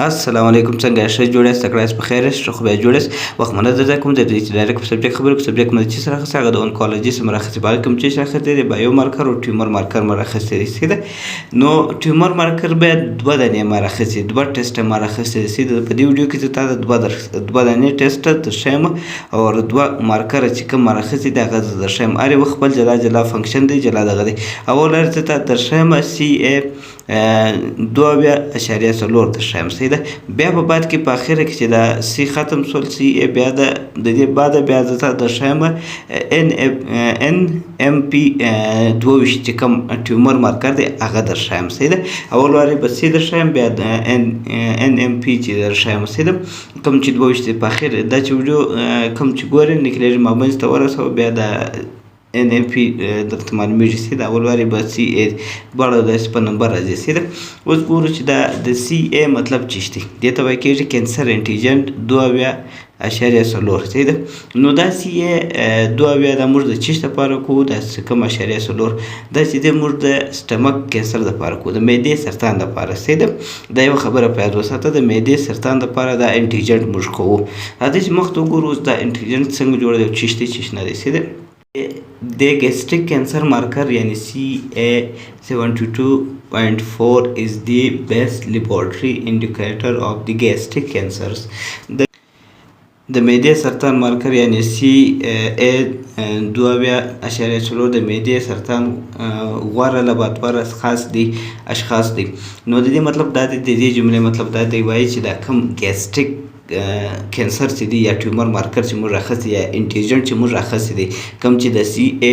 السلام علیکم، څنګه یې؟ ښه جوړ یاست؟ تکړه یاست؟ په خیر یاست؟ ښه خو بیا جوړ یاست. وخت منه درځه کوم د دې چې direct په subject خبرو کوم. Subject مې چې سره اخیستی، هغه د oncology سره راخیستی. په هغه کوم چې سره اخیستی دی، bio marker او tumor marker مې راخیستی دی. صحیح ده؟ نو tumor marker بیا دوه دانې ما راخیستي، دوه ټیسټ ما راخیستي دي. صحیح ده؟ په دې ویډیو کې زه تا ته دوه دانې ټیسټ درښیم او دوه مارکر چې کوم ما راخیستي دي، هغه زه درښیم. هر یو خپل جلا جلا function دی، جلا دغه دی. اول زه تا درښیم CA 72.4 درښیم. صحیح ده؟ بیا په بعد کې، په اخره کې چې دا C ختم سول، CA، بیا د دې بعد بیا زه تا درښیم NMP 22 چې کوم tumor marker دی، هغه درښیم. صحیح ده؟ اول وارې به C درښیم، بیا NMP چې درښیم. صحیح ده؟ کوم چې 22 دی. په اخر دا چې ویډیو کوم چې ګورې، نکلېږي مابینځ ته ورسوه، بیا د NMP درته معلومیږي. صحیح ده؟ اول وارې به CA، دواړه داسې په نمبر راځي. صحیح ده؟ اوس ګورو چې دا د CA مطلب څه دی. دې ته وایي کېږي cancer antigen 72.4. صحیح ده؟ نو دا CA 72 دا موږ د چیش لپاره کوو؟ دا کوم اعشاریه څلور دا چې دی، موږ د stomach cancer لپاره کوو، د معدې سرطان لپاره. صحیح ده؟ دا یوه خبره په یاد وساته، د معدې سرطان لپاره دا antigen موږ کوو. راځئ چې مخته وګورو اوس دا antigen څنګه جوړ دی او چیش دی، چیش نه دی. صحیح ده؟ د gastric cancer marker یعنی CA 72.4 is the best laboratory indicator of the gastric cancers. د معدې سرطان مارکر یعنی CA 72.4 د معدې سرطان غوره لابراتوار اشخاص دی. نو د دې مطلب دا دی، د دې جملې مطلب دا دی، وایي چې دا کوم gastric cancer چې دی یا tumor marker چې موږ راخیستی یا antigen چې موږ راخیستی دی، کوم چې د CA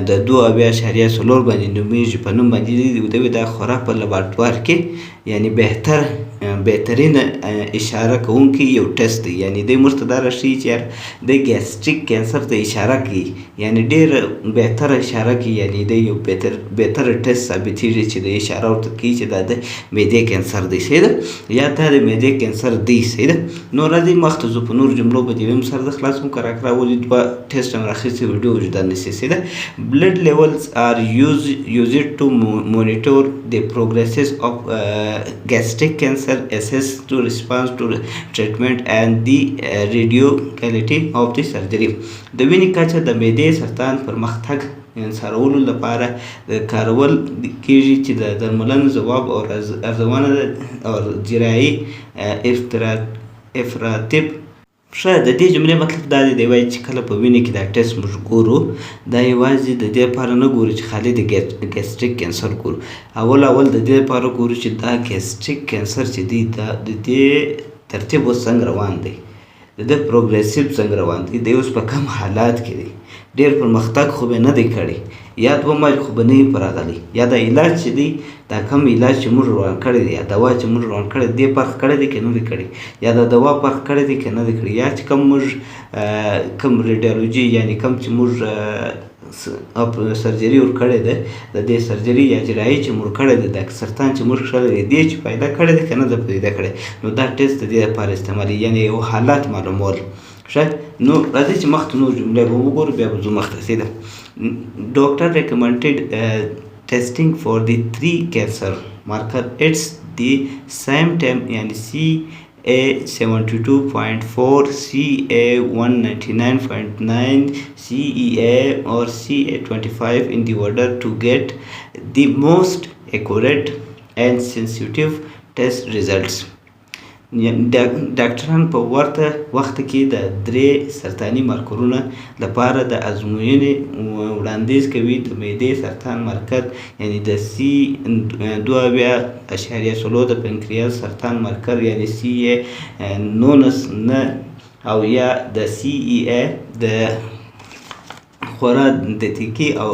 د 72.4 باندې نومیږي، په نوم باندې دی، دا خورا په لابراتوار کې یعنی بهترین اشاره کوونکی یو ټیسټ دی. یعنی دی موږ ته دا راښیي چې یار د gastric cancer ته اشاره کوي، یعنی ډېر بهتره اشاره کوي، یعنی دی یو بهتره ټیسټ ثابتېږي چې د اشاره ورته کوي چې دا د معدې کینسر دی. صحیح ده؟ یا دا د معدې کینسر دی. صحیح ده؟ نو راځئ مخته ځو. په نور جملو به دې هم سر د خلاص کړم. کرا کرا ولې دوه ټیسټ هم راخیستي، ویډیو اوږده نه شي. صحیح ده؟ Blood levels are used to monitor the progresses of gastric cancer, assess to response to treatment and the radicality of the surgery. د وینې کچه د معدې سرطان پرمختګ څارولو لپاره کارول کیږي چې د درملنې ځواب او ارزونه او جراحي افراطیب. ښه، د دې جملې مطلب دا دی، دی وایي چې کله په وینې کې دا ټیسټ موږ ګورو، دا یوازې د دې لپاره نه ګورو چې خالي د gastric cancer ګورو. اول اول د دې لپاره ګورو چې دا gastric cancer چې دی، دا د دې ترتیب اوس څنګه روان دی، د دې progressive څنګه روان دی، دی اوس په کوم حالات کې دی، ډېر پرمختګ خو به نه دی کړی یا دوه مایل خو به نه وي پر راغلی، یا دا علاج چې دی، دا کوم علاج چې موږ روان کړی دی یا دوا چې موږ روان کړی دی، فرق کړی دی که نه دی کړی، یا دا دوا فرق کړی دی که نه دی کړی، یا چې کوم موږ کوم radiology یعنی کوم چې موږ surgery ور کړې ده، د دې surgery یا جراحي چې موږ کړې ده، د سرطان چې موږ کښلی دی، دې چې پیدا کړی دی که نه ده پیدا کړی. نو دا ټیسټ د دې لپاره استعمالوي، یعنی یو حالت معلومول. ښه، نو راځئ چې مخته نور جملې به وګورو، بیا به ځو مخته. صحیح ده؟ Doctor recommended testing for the three cancer marker at the same time یعنی CA 72.4, CA 199.9, CEA or CA 25 in the order to get the most accurate and sensitive test results. ډاکټران په ورته وخت کې د درې سرطاني مارکرونو لپاره د ازموینې وړاندیز کوي: د معدې سرطان مارکر یعنی د C 72.4، د پنکریاس سرطان مارکر یعنی CA 19 نه او یا د CEA. د خورا دقیقې او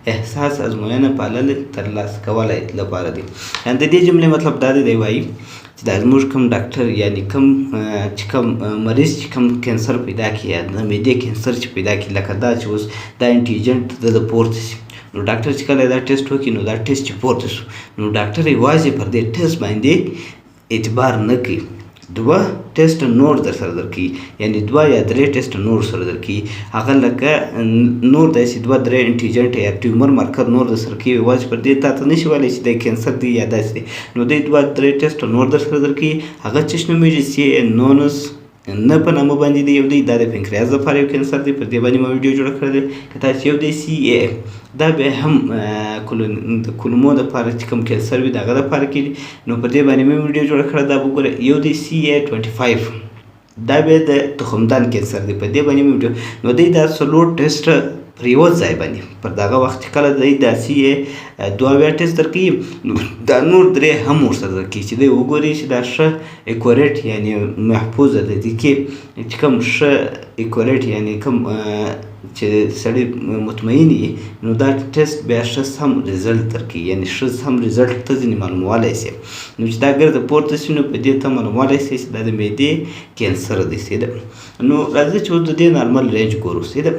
حساس ازموینه پایلې ترلاسه کولای لپاره دی. یعنی د دې جملې مطلب دا دی، دی وایي چې دا زموږ کوم ډاکټر یعنی کوم چې کوم مریض چې کوم کینسر پیدا کړي یا د معدې کینسر چې پیدا کړي، لکه دا چې اوس دا antigen د پورته شي، نو ډاکټر چې کله دا ټیسټ وکړي، نو دا ټیسټ چې پورته شو، نو ډاکټر یوازې پر دې ټیسټ باندې اعتبار نه کوي. دوه ټیسټ نور در سره درکوي، یعنی دوه یا درې ټیسټ نور سره درکوي. هغه لکه نور داسې دوه درې antigen یا tumor marker نور در سره کوي. یوازې پر دې تا ته نشي ویلی چې د کینسر دی یا داسې دی. نو دی دوه درې ټیسټ نور در سره درکوي. هغه څه نومېږي؟ سی ای 19 نه په نامه باندې دی. یو دی دا د پنکریاس لپاره یو کینسر دی، پر دې باندې ما ویډیو جوړه کړې ده. که تاسو یو دی سی ای، دا بیا هم د کولمو دپاره چې کوم کینسر وي، د هغه دپاره کېږي. نو پر دې باندې مې ویډیو جوړه کړه، دا وګوره. یو دی سی ای 25، دا بیا د تخمدان کینسر دی، په دې باندې مې ویډیو. نو دی دا څلور ټیسټ پر یوه ځای باندې پر دغه وخت چې کله دی دا سی ای 72 ټیسټ درکوي، نو دا نور درې هم ورسره درکوي چې دی وګوري چې دا ښه accurate یعنی محفوظه ده. دې کې چې کوم ښه accurate یعنی کوم چې سړی مطمئن وي، نو دا ټیسټ بیا ښه سم result درکوي، یعنی ښه سم result ته ځینې معلومولی شي. نو چې دا ګرده پورته شي، نو په دې ته معلومولی شي چې دا د معدې کینسر دی. صحیح ده؟ نو راځئ چې اوس د دې normal range ګورو. صحیح ده؟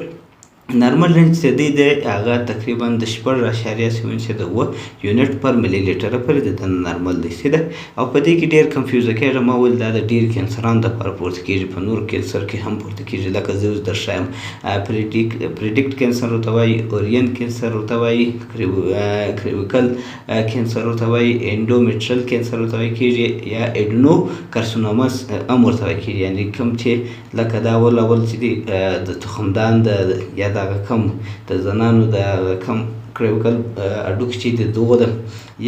normal range چې دی دی، هغه تقریبا د 6.77 unit per milliliter پورې د نارمل دی. صحیح ده؟ او په دې کې ډېر confuse کېږه ما. ول دا د ډېر کینسرانو دپاره پورته کېږي، په نور کینسر کې هم پورته کېږي. لکه زه اوس درښایم، prostate cancer ورته وایي، ovarian cancer ورته وایي، cervical cancer ورته وایي، endometrial cancer ورته وایي کېږي، یا adenocarcinomas هم ورته وایي کېږي. یعنی کوم چې لکه دا اول اول چې دی، د تخمدان د یا دغه کوم د زنانو د کوم cervical هډوکي چې د دغه ده،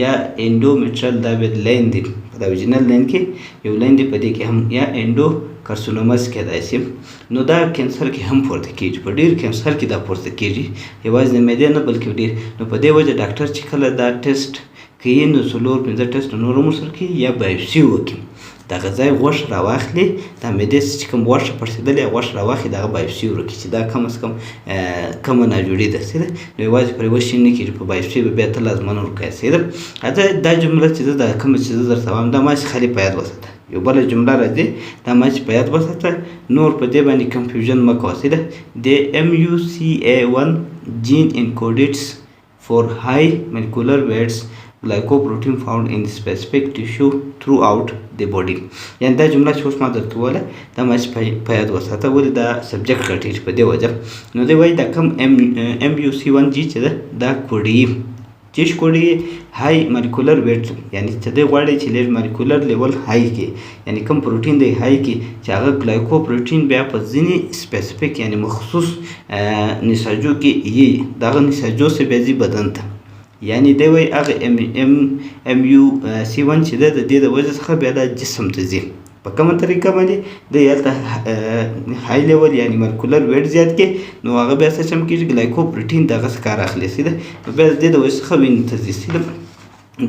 یا endometrial، دا بیا line دی، په دا vaginal line کې یو line دی، په دې کې هم یا adenocarcinomas کېدای شي. نو دا کینسر کې هم پورته کېږي، په ډېر کینسر کې دا پورته کېږي، یوازې د معدې نه بلکې ډېر. نو په دې وجه ډاکټر چې کله دا ټیسټ کوي، نو څلور پنځه ټیسټ نور هم ورسره کوي، یا biopsy وکړي، دغه ځای غوښه راواخلي، دا معدې چې کوم غوښه پړسېدلې، غوښه راواخلي، دغه biopsy ورکړي چې دا کم از کم کومه ناجوړي ده. صحیح ده؟ نو یوازې پر یوه شي نه کېږي، په biopsy به بیا ته لازمه ورکوې. صحیح ده؟ دا جمله چې زه دا کومه چې زه درته وایم، دا ما چې خالي په یاد وساته. یو بله جمله راځي، دا ما چې په یاد وساته، نور په دې باندې confusion مه کوه. صحیح ده؟ د MUCA1 gene encodes for high molecular weights glycoprotein found in specific tissue throughout the body. یعنی دا جمله چې اوس ما درته وویله، دا ما چې په یاد وساته. ولې؟ دا subject غټېږي په دې وجه. نو دی وایي دا کوم MUC1 G چې ده، دا کوډي چیش کوډي high molecular weight، یعنی چې دی غواړي چې لږ molecular level high کې، یعنی کوم پروټین دی high کې چې هغه glycoprotein بیا په ځینې specific یعنی مخصوص نساجو کې یي، دغه نساجو سه بیا ځي بدن ته. یعنی دی وایي هغه MUC1 چې ده، د دې د وجې څخه بیا دا جسم ته ځي. په کومه طریقه باندې دی هلته high level یعنی molecular weight زیات کې، نو هغه بیا څه چم کېږي؟ glycoprotein دغه څه کار اخلي. صحیح ده؟ نو بیا د دې د وجې څخه وینې ته ځي. صحیح ده؟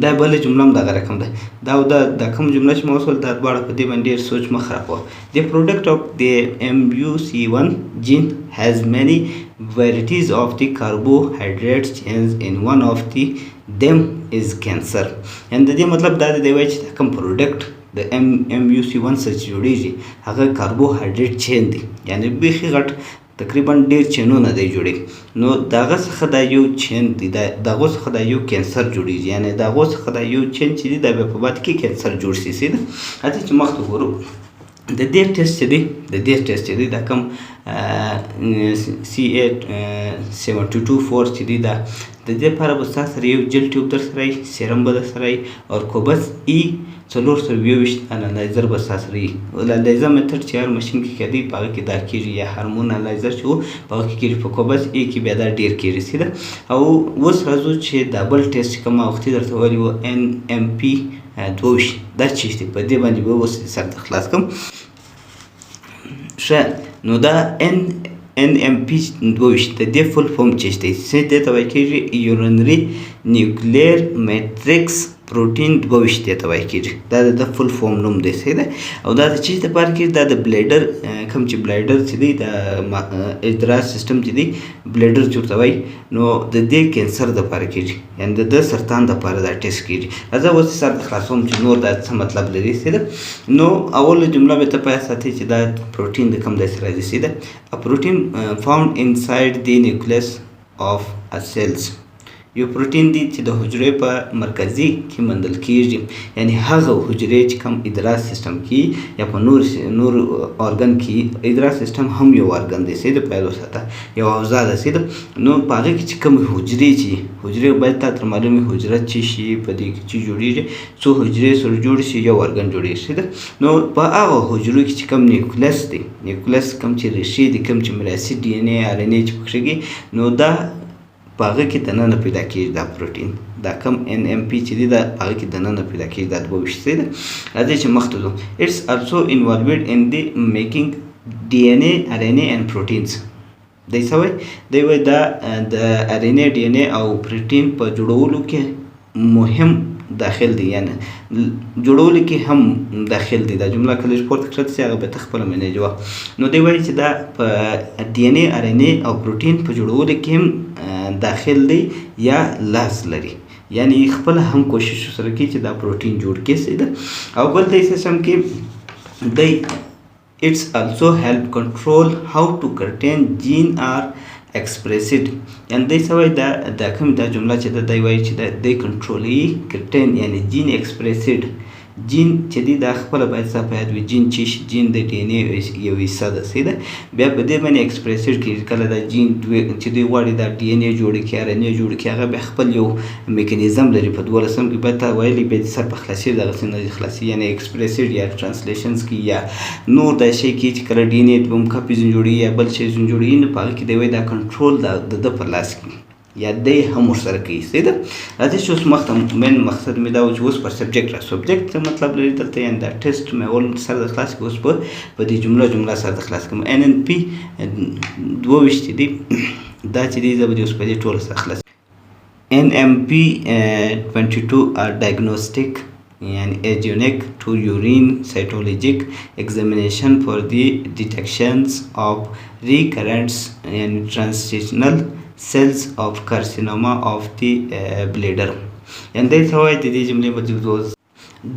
دا بله جمله هم دغه رقم ده. دا او دا دا کوم جمله چې ما وسول، دا دواړه په دې باندې ډېر سوچ مه خرابوه. The product of the MUC1 gene has many varieties of the carbohydrate chains in one of the them is cancer. یعنی د دې مطلب دا دی، وایي چې دا کوم product د MUC1 څخه چې جوړیږي، هغه carbohydrate chain دی، یعنی بیخي غټ تقریبا ډیر chain ونه دی جوړي. نو دغه څخه دا یو chain دی، دا دغه څخه دا یو کینسر جوړیږي، یعنی دغه څخه دا یو chain چې دی، دا بیا په بعد کې کینسر جوړ شي. صحیح ده؟ راځئ چې مخته ګورو. د دې ټیسټ چې دی، د دې ټیسټ چې دی، دا کوم CA 72 4 چې دی، دا د دې لپاره به ستاسو سره یو gel tube در سره وي، سیرم به در سره وي او Cobas e 421 analyzer به ستاسو سره وي. ELISA method چې هر ماشین کې کېدی، په هغه کې دا کېږي، یا hormone analyzer چې وو، په هغه کې کېږي، په Cobas e کې بیا دا ډېر کېږي. صحیح ده؟ او اوس راځو چې دا بل ټیسټ چې کوم وختي درته ویلي وو، NMP 22، دا څه دی؟ په دې باندې به اوس سر ته خلاص کړم. ښه، نو دا NMP 22، د دې full form چې دی، څه دې ته وایي کېږي؟ urinary nuclear matrix protein 22 دې ته وایي کېږي. دا د full form نوم دی. صحیح ده؟ او دا د چیز لپاره کېږي؟ دا د bladder، کوم چې bladder چې دی، د ادرار سیستم چې دی، bladder چې ورته وایي، نو د دې کینسر دپاره کېږي، یعنی د سرطان دپاره دا ټیسټ کېږي. راځه اوس سر ته خلاصوم چې نور دا څه مطلب لري. صحیح ده؟ نو اوله جمله به ته په یاد ساتې چې دا پروټین د کوم ځای سره راځي. صحیح ده؟ A protein found inside the nucleus of a cells. یو پروتین دی چې د حجرې په مرکزي کې موندل کیږي، یعنی هغه حجرې چې کوم ادرار سیستم کې یا په نور ارګان کې، ادرار سیستم هم یو ارګان دی، صحیح ده، په یاد وساته، یو اوزا ده، صحیح ده. نو په هغه کې چې کوم حجرې، چې حجرې باید تا تر معلومې حجره چې شي په دې کې چې جوړیږي، څو حجرې سره جوړ شي یو ارګان جوړیږي، صحیح ده. نو په هغه حجرو کې چې کوم نیوکلیس دی، نیوکلیس کوم چې ریښې دي، کوم چې میراثي ډي ان ای ار ان ای چې پکښې کي، نو دا په هغه کې دننه پیدا کیږي دا پروتین، دا کم ان ام پی چې دی دا په هغه کې دننه پیدا کیږي، دا 22، صحیح ده. راځئ چې مخته ځو. It's also involved in the making DNA, RNA and proteins. دی څه وایي؟ دی وایي دا د ار ان ای، ډي ان ای او پروتین په جوړولو کې مهم داخل دی، یعنی جوړولو کې هم داخل دی. دا جمله کله چې پورته کښته شي هغه به ته خپله منیج وه. نو دی وایي چې دا په ډي ان ای، ار ان ای او پروتین په جوړولو کې هم داخل دی یا لاس لري، یعنی خپله هم کوشش سره کوي چې دا پروتین جوړ کړي، صحیح ده. او بل دی سیستم کې دی it's also help control how to certain gene are expressed. یعنی دی څه وایي؟ دا کوم دا جمله چې ده، دی وایي چې دا دی کنټرولوي certain یعنی gene expressed، جین چې دی دا خپله باید ستا په یاد وي، جین چې شي، جین د ډي ان ای یو حصه ده، صحیح ده. بیا په دې باندې expressed کېږي، کله دا جین چې دوی غواړي دا ډي ان ای جوړ کړي، ار ان ای جوړ کړي، هغه بیا خپل یو میکانیزم لري. په 12 کې باید تا ویلي بیا د سر په خلاصي دغسې نه خلاصي، یعنی expressed یا translations کې یا نور دا شی کې چې کله ډي ان ای دوم کاپي ځین جوړوي یا بل شی ځین جوړوي، نو په هغه کې دی وایي دا کنټرول د ده په لاس کې یا دی هم ورسره کوي، صحیح ده. راځئ چې اوس مخته، main مقصد مې دا و چې اوس پر subject را، subject څه مطلب لري دلته؟ یعنی دا ټیسټ مې اول سر د خلاص کړي، اوس په دې جمله سر د خلاص کړم. ان ان پی 22 دی، دا چې دی زه به دې اوس په دې ټوله سره خلاص. NMP 22 are diagnostic یعنی adjunct to urine cytologic examination for the detections of recurrence یعنی transitional cells of carcinoma of the bladder. یعنی دی څه وایي؟ د دې جملې به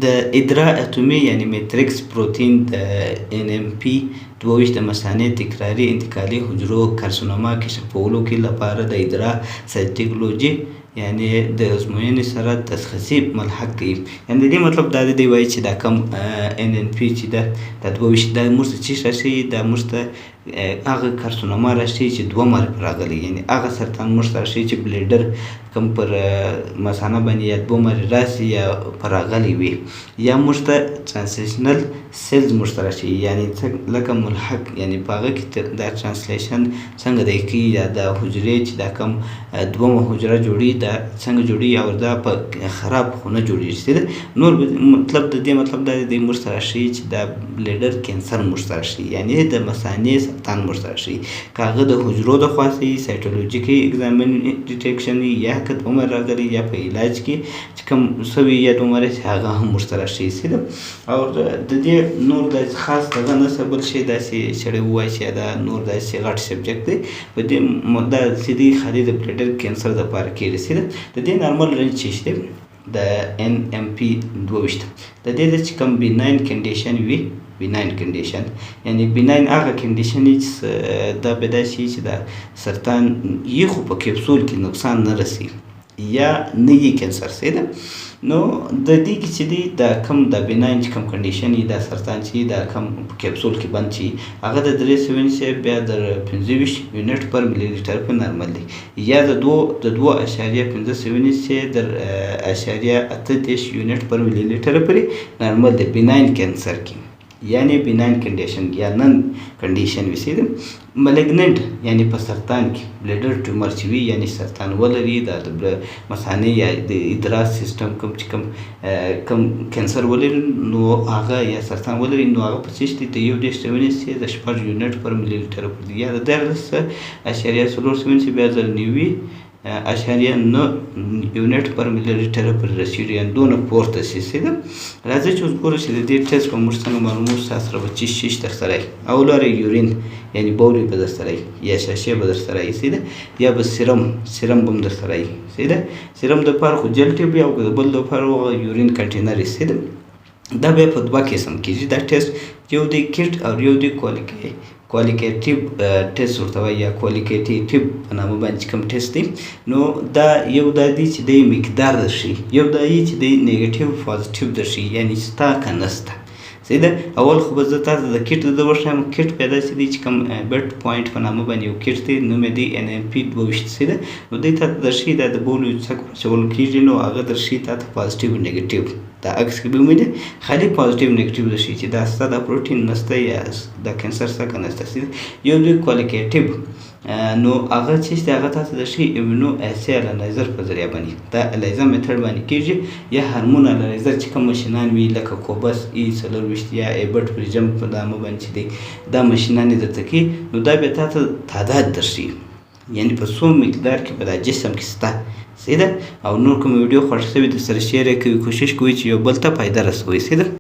د ادرار اتومي یعنی matrix پروتین د ان ام پی 22 د مثانې تکراري انتقالي حجرو کارسینوما کشفولو کې لپاره د ادرار سایټولوژي یعنی د ازموینې سره تشخیصي ملحق کوي. یعنی د دې مطلب دا دی، وایي چې دا کم ان ان پی چې ده، دا 22، دا موږ ته چې راشي، دا موږ ته هغه کارسینوما راشي چې دوه مارې پر راغلي، یعنی هغه سرطان موږ ته راشي چې bladder کوم پر مثانه باندې یا دوه مارې راشي یا پر راغلي وي، یا موږ ته transitional cells موږ ته راشي، یعنی لکه ملحق، یعنی په هغه کې دا translation څنګه دی کوي، یا دا حجرې چې دا کم دومه حجره جوړي دا څنګه جوړي او دا په خراب خو نه جوړیږي، صحیح ده. نور مطلب د دې مطلب دا دی، موږ ته راشي چې دا bladder cancer موږ ته راشي، یعنی د مثانې سرطان موږ ته راشي، که هغه د حجرو د خوا سي cytological examine detection یا که دوه مارې راغلي یا په علاج کې چې کوم سوي یا دوه مارې هغه هم موږ ته راشي، صحیح ده. او د دې نور داسې خاص دغه نه څه بل شی داسې سړی ووایي چې دا نور داسې غټ subject دی په دې دا چې دی خالي د bladder cancer دپاره کېږي، صحیح ده. د دې normal range چې دی د ان ام پی 22، د دې د چې کوم benign condition وي، benign condition یعنی benign هغه condition چې دا به داسې چې دا سرطان یې خو په کپسول کې نقصان نه رسي یا نه یې cancer، صحیح ده. نو د دې کې چې دی دا کم د benign چې کوم condition یې دا سرطان چې دا کم په کپسول کې بند شي، هغه د درې سوین چې بیا د 25 unit per milliliter په نارمل دی، یا د 2.5 سوین چې د 0.38 unit per milliliter پورې نارمل دی benign cancer کې، یعنی benign condition یا non condition وي، صحیح ده. Malignant یعنی په سرطان کې bladder tumor چې وي، یعنی سرطان ولري دا د مثانې یا د ادرار سیستم کوم چې کوم cancer ولري نو هغه یا سرطان ولري، نو هغه په څه شي د 31 سوین چې د 6 unit per milliliter پورې، یا د 13.4 سوین چې بیا د 90.9 unit per milliliter پورې رسېږي، یعنی دونه پورته شي، صحیح ده. راځئ چې اوس ګورو چې د دې ټیسټ به موږ څنګه معلوموو، ستا سره به څه شي درسره وي. اول واره urine یعنی بول به درسره وي یا شاشه به درسره وي، صحیح ده، یا به سیرم به هم درسره وي، صحیح ده. سیرم دپاره خو gel tube وي او د بل دپاره urine container وي، صحیح ده. دا بیا په دوه قسم کېږي دا ټیسټ، یو دی کټ او یو دی کوالیکیټیو ټیسټ ورته وایي یا کوالیکیټیو په نامه باندې چې کوم ټیسټ دی، نو دا یو دا دی چې دی مقدار درښي، یو دا یي چې دی نیګټیو پازیټیو درښي، یعنی ستا که نسته. صحیح ده. اول خو به زه تاسو د کیټ د وښایم. کیټ پیدا چې دی چې کوم بیټ پوینټ په نامه باندې یو کیټ دی، نوم یې دی ان ایم پی 22. صحیح ده. نو دی تاته درښي، دا د بولو یو څک اچول کېږي، نو هغه درښي تاته پازیټیو نیګټیو. دا عکس کې به ووینې، خالي پازیټیو نیګټیو درښي چې دا ستا دا پروټین نسته یا دا کینسر سته که نسته. صحیح ده. یو دوی کوالیکیټیو، نو هغه چې دی هغه تاسو د شي ایمونو اسې انالایزر په ذریعه باندې، دا الایزا میتھډ باندې کېږي، یا هارمون انالایزر چې کوم ماشینان وي لکه کوبس ای 24 یا ایبټ پریجم په نامه باندې چې دی دا ماشینان یې درته کوي. نو دا بیا تاته تعداد درښیي، یعنی په څو مقدار کې په دا جسم کې سته. صحیح ده. او نور کوم ویډیو خوښ شوي در سره شیر یې کوي، کوشش کوئ چې یو بل ته فایده رسوئ. صحیح ده.